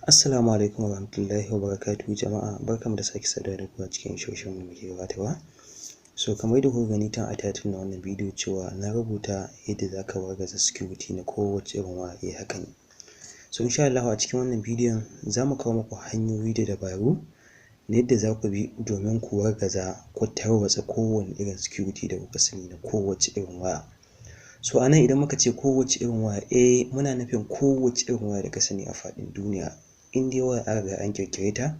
Assalamu alaikum warahmatullahi wabarakatuhu jama'a, barkanmu da sake saduwa da ku a cikin shirin da muke gabatarwa. So kamar yadda kuka gani tun a title na wannan bidiyo cewa na rubuta yadda zaka wargaza security na kowace irin waya, eh haka ne. So insha Allahu a cikin wannan bidiyon zamu kawo muku hanyoyi da dabaru na yadda zaku bi domin ku wargaza ko tarwatsa kowane irin security da kuka sani na kowace irin waya. So a nan idan muka ce kowace irin waya, eh muna nufin kowace irin waya da ka sani a faɗin duniya. In dai waya an riga an ƙirƙire ta,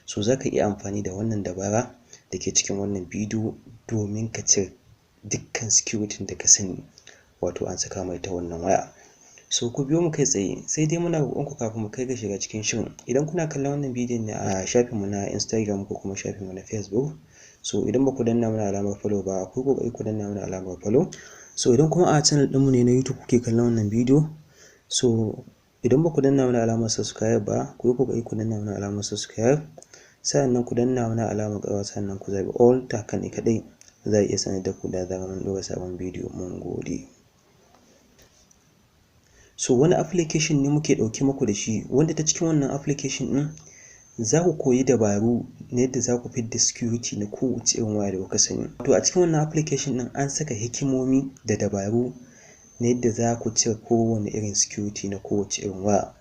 so zaka iya amfani da wannan dabara da ke cikin wannan bidiyo domin ka cire dukkan security da ka sani wato an saka mai ta wannan waya. So ku biyo mu kai tsaye, sai dai muna roƙon ku kafin mu kai ga shiga cikin shirin, idan kuna kallon wannan bidiyon ne a shafinmu na Instagram ko kuma shafinmu na Facebook, so idan ba ku danna mana alamar follow ba, ku yi ƙoƙari ku danna mana alamar follow. So idan kuma a channel ɗinmu ne na YouTube kuke kallon wannan bidiyo, so idan ba ku danna mana alamar subscribe ba, ku yi ƙoƙari ku danna mana alamar subscribe, sa'annan ku danna mana alamar ƙararrawa, sannan ku zaɓi all, ta haka ne kaɗai za a iya sanar da ku da zarar mun ɗora sabon bidiyo. Mun gode. So wani application ne muke ɗauke muku da shi, wanda ta cikin wannan application ɗin za ku koyi dabaru na yadda za ku fidda security na kowace irin waya da kuka sani. Wato a cikin wannan application ɗin an saka hikimomi da dabaru na yadda za ku cire kowane irin security na kowace irin waya.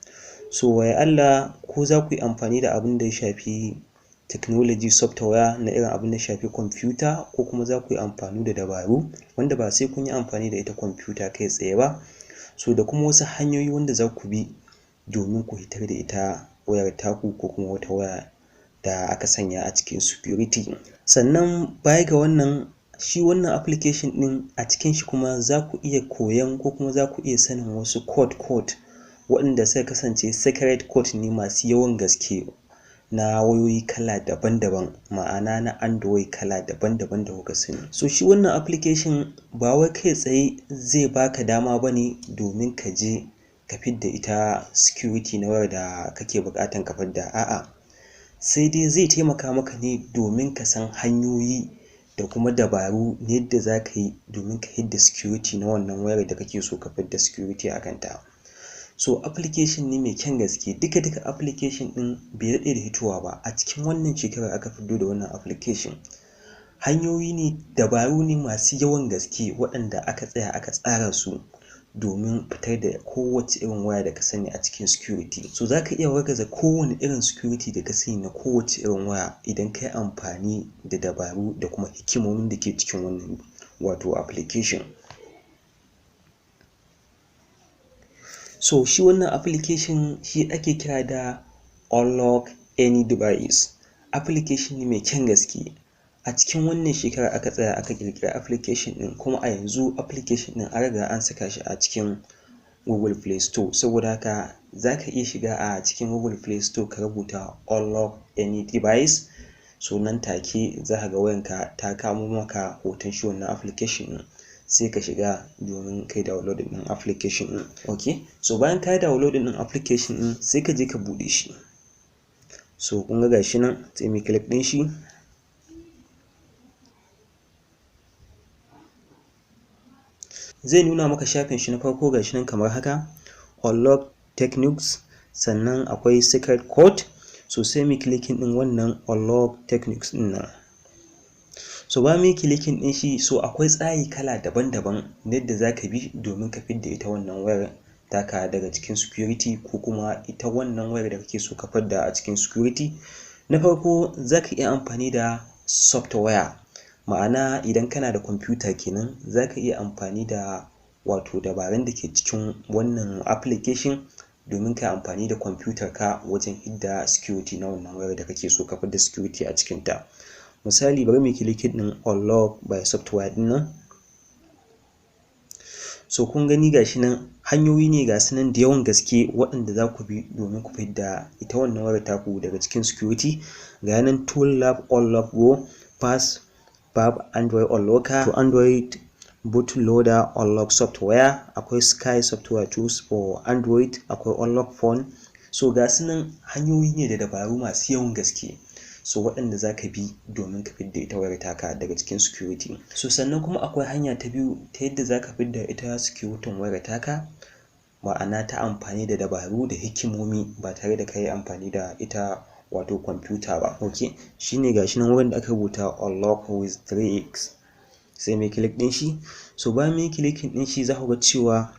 So waya Allah, ko za ku yi amfani da abin da ya shafi technology software na irin abin da ya shafi kwamfuta, ko kuma za ku yi amfani da dabaru wanda ba sai kun yi amfani da ita kwamfuta kai tsaye ba. So da kuma wasu hanyoyi wanda za ku bi domin ku hitar da ita wayar taku ko kuma wata waya da aka sanya a cikin security. Sannan baya ga wannan, shi wannan application ɗin a cikin shi kuma za ku iya koyan ko kuma za ku iya sanin wasu code code waɗanda suka kasance secret code ne masu yawan gaske na wayoyi kala daban-daban, ma'ana na Android kala daban-daban da kuka sani. So shi wannan application ba wai kai tsaye zai baka dama bane domin ka je ka fidda ita security na wayar da kake buƙatan ka fidda, a'a, sai dai zai taimaka maka ne domin ka san hanyoyi da kuma dabaru na yadda za ka yi domin ka hidda security na wannan wayar da kake so ka fidda security a kanta. So application ne mai kyan gaske, duka duka application ɗin bai daɗe da hitowa ba, a cikin wannan shekarar aka fiddo da wannan application. Hanyoyi ne, dabaru ne masu yawan gaske waɗanda aka tsaya aka tsara su domin fitar da kowace irin waya da ka sani a cikin security. So za ka iya wargaza kowane irin security da ka sani na kowace irin waya idan ka yi amfani da dabaru da kuma hikimomin da ke cikin wannan wato application. So shi wannan application shi ake kira da Unlock Any Device. Application ne mai kyan gaske. A cikin wannan shekarar aka tsaya aka ƙirƙiri application ɗin, kuma a yanzu application ɗin an riga an saka shi a cikin Google Play Store. Saboda haka za ka iya shiga a cikin Google Play Store ka rubuta Unlock Any Device, so nan take za ka ga wayanka ta kamo maka hoton shi wannan application ɗin, sai ka shiga domin kai downloading ɗin application ɗin. Okay, so bayan ka yi downloading ɗin application ɗin, sai ka je ka buɗe shi. So kun ga gashi nan, sai mu click ɗin shi. Zai nuna maka shafin shi na farko, gashi nan kamar haka, Unlock Techniques, sannan akwai secret code. So sai mu clicking ɗin wannan Unlock Techniques ɗin nan. So bayan mun clicking ɗin shi, so akwai tsari kala daban-daban na yadda za ka bi domin ka fidda ita wannan wayar taka daga cikin security, ko kuma ita wannan wayar da kake so ka fidda a cikin security. Na farko za ka iya amfani da software, ma'ana idan kana da kwamfuta kenan za ka iya amfani da wato dabarun da ke cikin wannan application domin ka amfani da kwamfutar ka wajen hidda security na wannan wayar da kake so ka fidda security a cikin ta. Misali, bari mu clicking ɗin Unlock by software ɗin nan. So kun gani gashi nan, hanyoyi ne ga su nan da yawan gaske waɗanda za ku bi domin ku fidda ita wannan wayar taku daga cikin security. Ga nan Tool Lab Unlock Go, Pass Bab Android Unlocker, to Android Bootloader Unlock Software, akwai Sky Software Tools for Android, akwai Unlock Phone. So ga su nan hanyoyi ne da dabaru masu yawan gaske, so waɗanda za ka bi domin ka fidda ita wayar taka daga cikin security. So sannan kuma akwai hanya ta biyu ta yadda za ka fidda ita security wayar taka. ma'ana ta amfani da dabaru da hikimomi ba tare da ka yi amfani da ita wato kwamfuta ba. Ok, shine gashi nan wurin da aka rubuta unlock with 3x, sai mai click ɗin shi. So bayan mun yi clicking ɗin shi, za ku ga cewa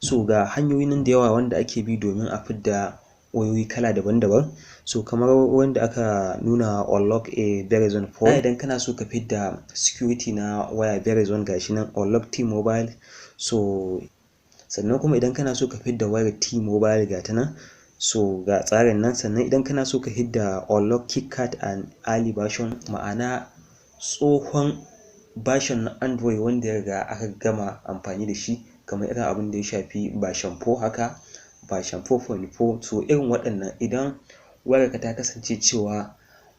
so ga hanyoyi nan da yawa wanda ake bi domin a fidda wayoyi kala daban-daban. So kamar wanda aka nuna unlock a Verizon phone, idan kana so ka fidda security na waya Verizon, gashi nan unlock T-Mobile. So sannan kuma idan kana so ka fidda wayar T-Mobile, ga ta nan, so ga tsarin nan. Sannan idan kana so ka fidda unlock KitKat and early version, ma'ana tsohon version na Android wanda ya riga aka gama amfani da shi, kamar irin abin da ya shafi version 4 haka, version 4.4. So irin waɗannan, idan wayarka ta kasance cewa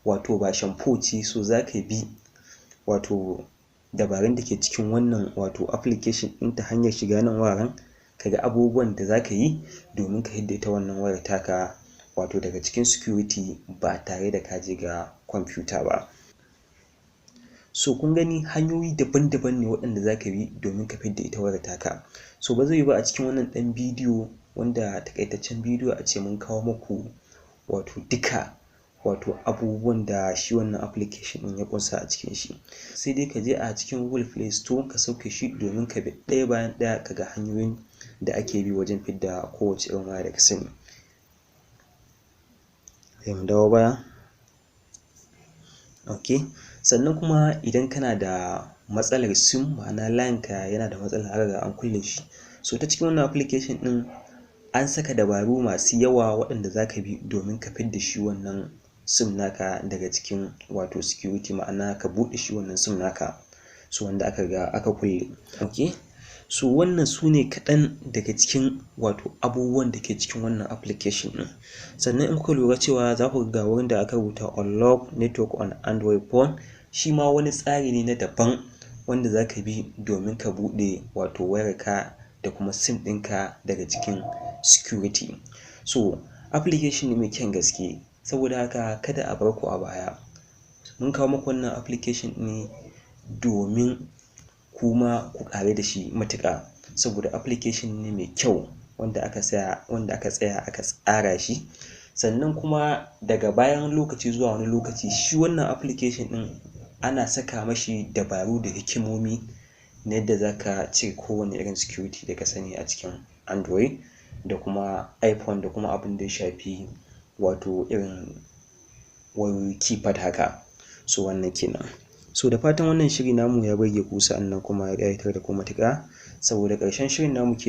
wato version 4 ce, so za ka bi wato dabarun da ke cikin wannan wato application ɗin ta hanyar shiga nan wuraren, ka ga abubuwan da za ka yi domin ka fidda ita wannan wayar taka wato daga cikin security ba tare da ka je ga kwamfuta ba. So kun gani, hanyoyi daban-daban ne waɗanda za ka bi domin ka fidda ita wayar taka. So ba zai yiwu ba a cikin wannan ɗan bidiyo, wanda taƙaitaccen bidiyo, a ce mun kawo muku wato duka wato abubuwan da shi wannan application ɗin ya ƙunsa a cikin shi. Sai dai ka je a cikin Google Play Store ka sauke shi domin ka bi ɗaya bayan ɗaya ka ga hanyoyin da ake bi wajen fidda kowace irin waya da ka sani. Sai mu dawo baya. Ok, sannan kuma idan kana da matsalar SIM, ma'ana line ka yana da matsala, an riga an kulle shi, so ta cikin wannan application ɗin an saka dabaru masu yawa waɗanda za ka bi domin ka fidda shi wannan SIM naka daga cikin wato security, ma'ana ka buɗe shi wannan SIM naka so wanda aka riga aka kulle. Ok, so wannan su ne kaɗan daga cikin wato abubuwan da ke cikin wannan application ɗin. Sannan in kuka lura cewa za ku ga wurin da aka rubuta unlock network on Android phone, shi ma wani tsari ne na daban wanda za ka bi domin ka buɗe wato wayarka da kuma SIM ɗinka daga cikin security. So application ne mai kyan gaske, saboda haka kada a bar ku a baya. Mun kawo muku wannan application ne domin kuma ku ƙaru da shi matuƙa, saboda application ne mai kyau wanda aka tsaya aka tsara shi. Sannan kuma daga bayan lokaci zuwa wani lokaci, shi wannan application ɗin ana saka mashi dabaru da hikimomi na yadda za ka cire kowane irin security da ka sani a cikin Android da kuma iPhone da kuma abin da ya shafi wato irin wayoyi keypad haka. So wannan kenan. So da fatan wannan shiri namu ya burge ku, sa'annan kuma ya ƙayatar da ku matuƙa, saboda ƙarshen shirin namu kenan.